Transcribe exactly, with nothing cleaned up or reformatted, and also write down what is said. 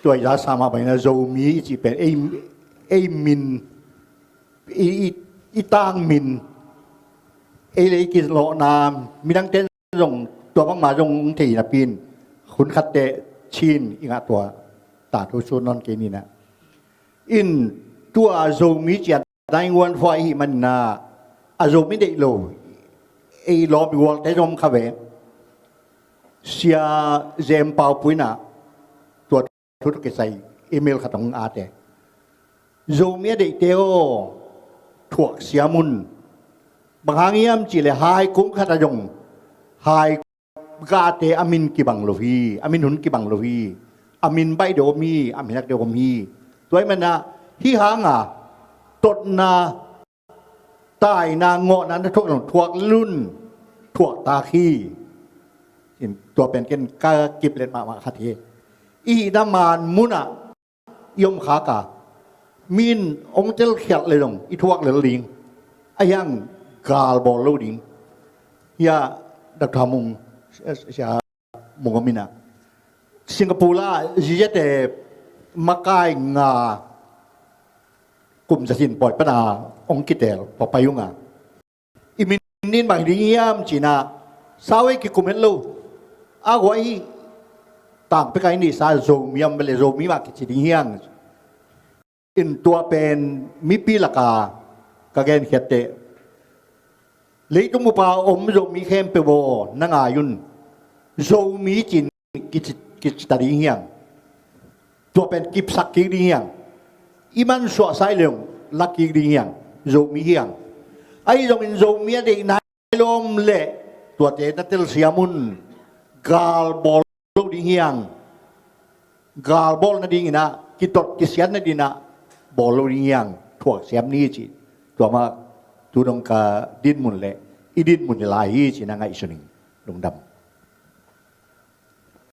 Tua i za sa mah bangin a Zomi i cih pen ei, ei min, i, i, i tang min, ei le i kilawhna, midangte zong tua bangmah zong hong thei napi in, hun khatte Chin i ngah tua ta thu su nawn kei ni na. In tua Zomi ciat nine one four ahih manin a Zomi deih lo ei lawm i gualte zong om kha ve. Sia Jem Pau Pui in a tua thu tawh kisai email khat hong at e. Zomi a deihte aw, thuak siam un. Bang hang hiam cih leh hai kung khat ah zong hai gate a min kibang lo hi, a min hun kibang lo hi, a min baih deuh om hi, a min hak deuh om hi. Tua ahih manin a hih hang a totna, taina, ngawhna na thuak leh thuak lel un, thuak tak hi. Tua pen ken ka kip let mahmah khat hi. I hihna man mun ah i om khak a, mi in hong telkhialh leh zong i thuak lel ding, ahih hang gal bawl lo ding. Hia Doctor Mung, Sia Mung om in a, Singapore ah ziate makai nga kum za sin pawi pan a hong kitel papai ung a, i min in bang hi ding hiam ci-in a, sau ei kikum het lo. A guai hi, tangpi kai ni sa Zomi om ve leh Zomi mah kici ding hi hang. In tua pen mipi lak a ka genkhiatte, leitung bup a om Zomi khempeuh aw, na ngai un. Zomi ci-in kici, kici ta ding hi hang. Tua pen kipsak kik ding hi hang. I mansuahsa i leng lak kik ding hi hang. Zomi hi hang. Ahi zongin Zomi a deih nai lawm leh tuate na telsiam un. Gal bawl lo ding hi hang. Gal bawl nadingin a, kitot kisiat nadingin a bawl lo ding hi hang. Thuak siam ni ci. Tua mah tu dong ka dinmun leh i dinmun hi lai hi ci-in a ngaihsun ing. Lungdam.